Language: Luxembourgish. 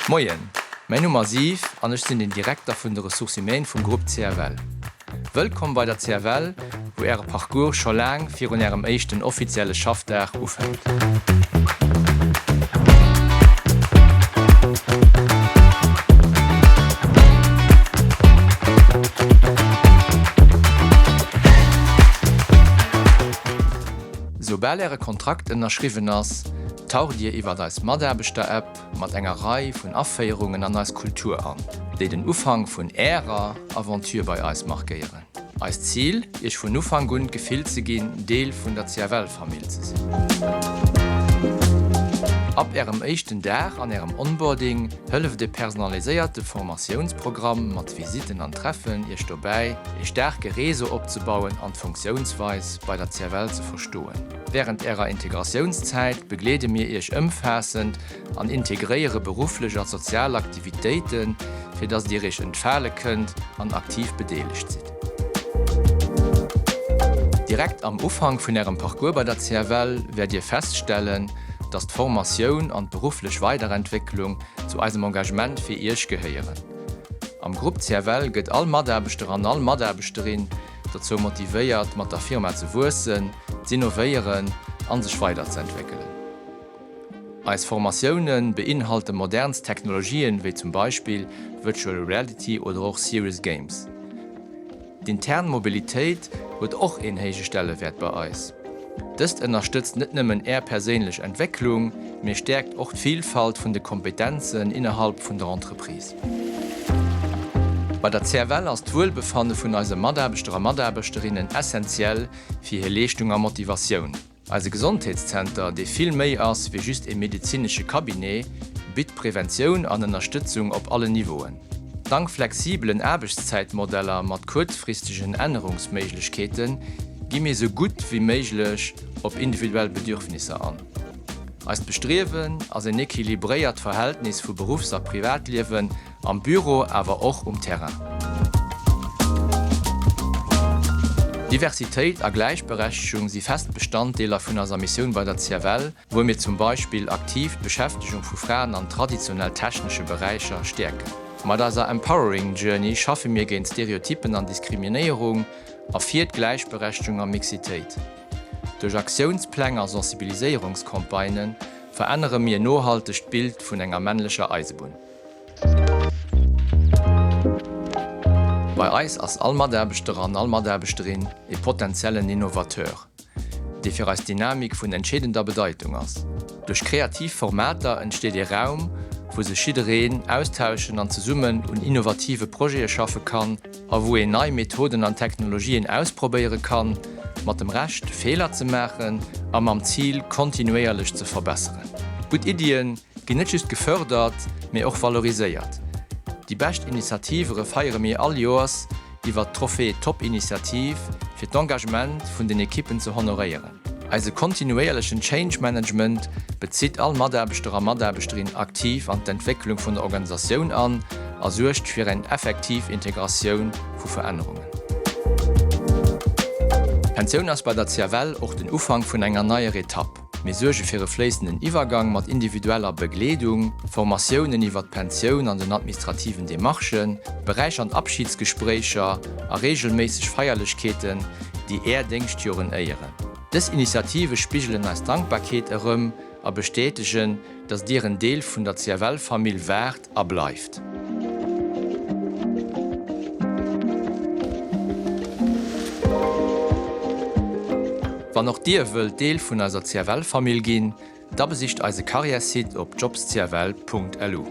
Moien, mäin Numm ass Yves an ech sinn den Direkter vun de Ressources Humaines vum Grupp CFL. Wëllkomm bei der CFL, wou Äre Parcours scho laang virun Ärem éischten offizielle Schaffdag ufänkt. Soubal Äre Kontrakt ënnerschriwwen ass, taucht Dir iwwert eis Mataarbechter-App mat enger Rei vun Aféierungen an eis Kultur an, déi den Ufank vun Ärer Aventure bei eis markéieren. Eist Zil, Iech vun Ufank un d'Gefill ze ginn, Deel vun der CFL-Famill ze sinn. Ab Ärem éischten Dag an Ärem Onboarding hëlleft e personaliséierte Formatiounsprogramm mat Visitten an Treffen Iech dobäi, ee staarke Réseau opzebauen an d'Funktiounsweis bei der CFL ze verstoen. Wärend Ärer Integratiounszäit begleede mir Iech ëmfaassend an integréiere berufflech a sozial Aktivitéiten, fir dass Dir Iech entfale kënnt an aktiv bedeelegt sidd. Direkt am Ufank vun Ärem Parcours bei der CFL wäert Dir feststellen, dass d'Formatioun an d'berufflech Weiderentwécklung zu eisem Engagement fir Iech gehéieren. Am Grupp CFL gëtt all Mataarbechter an all Mataarbechterin dozou motivéiert, mat der Firma ze wuessen, z'innovéieren an sech weiderzeentwéckelen. Eis Formatioune beinhalte modernst Technologien, wéi zum Beispill Virtual Reality oder och Serious Games. D'intern Mobilitéit huet och een héije Stellewäert bei eis. Dëst ënnerstëtzt net nëmmen Är perséinlech Entwécklung, mee stäerkt och d'Vilfalt vun de Kompetenzen innerhalb vun der Entreprise. Bei der CFL ass d'Wuelbefanne vun eise Mataarbechter a Mataarbechterinnen essentiell fir hir Leeschtung a Motivatioun. Eise Gesondheetszenter, dee vill méi ass wéi just ee medezinesche Cabinet, bitt Preventioun an Ënnerstëtzung op allen Niveauen. Dank flexibelen Aarbechtszäitmodeller mat kuerzfristegen Ännerungsméiglechkeete gi mir sou gutt wéi méiglech op individuell Bedürfnisser an. Eist Bestriewen ass en equilibréiert Verhältnis vu Beruffs a Privatliewen Am Büro, awer och um Terrain. Diversitéit a Gläichberechtegung si fest Bestanddeeler vun eiser Missioun bei der CFL, wou mir zum Beispill aktiv d'Beschäftegung vu Fraen an traditionell technesche Beräicher stäerken. Mat eiser Empowering Journey schaffe mir géint Stereotyppen an Diskriminéierung a fir d'Gläichberechtegung a Mixitéit. Duerch Aktiounspläng a Sensibiliséierungscampagnë verännere mir nohalteg d'Bild vun enger männlecher Eisebunn. Bei eis ass all Mataarbechter an all Mataarbechterin e potentiellen Innovateur, dee fir eis Dynamik vun entscheedender Bedeitung ass. Duerch kreativ Formater entsteet ee Raum, wou sech jiddereen austauschen an zesummen un innovative Projete schaffe kann a wou een nei Methoden an Technologien ausprobéiere kann, mat dem Recht, Feeler ze maachen a mam Zil, kontinuéierlech ze verbesseren. Gutt Iddien ginn net just gefördert, mee och valoriséiert. Déi bescht Initiativere feiere mir all Joers iwwert d'Trophée Top Initiative, fir d'Engagement vun den Ekippen ze honoréieren. Eise kontinuéierlechen Change Management bezitt all Mataarbechter a Mataarbechterin aktiv an d'Entwécklung vun der Organisatioun an a suergt fir eng effektiv Integratioun vu Verännerungen. D'Pensioun ass bei der CFL och den Ufank vun enger neier Etapp. Mir suerge fir e fléissenden Iwwergang mat individueller Begleedung, Formatiounen iwwer d'Pensioun an den administrativen Demarchen, beräichernd Abschidsgespréicher a reegelméisseg Feierlechkeeten, déi Är Déngschtjoren éieren. Dës Initiative spigelen eis Dankbarkeet erëm a bestätegen, dass Dir en Deel vun der CFL-Famill waart a bleift. Wann och Dir wëllt Deel vun eiser CFL-Famill ginn, da besicht eise Karriärssite op jobscfl.lu.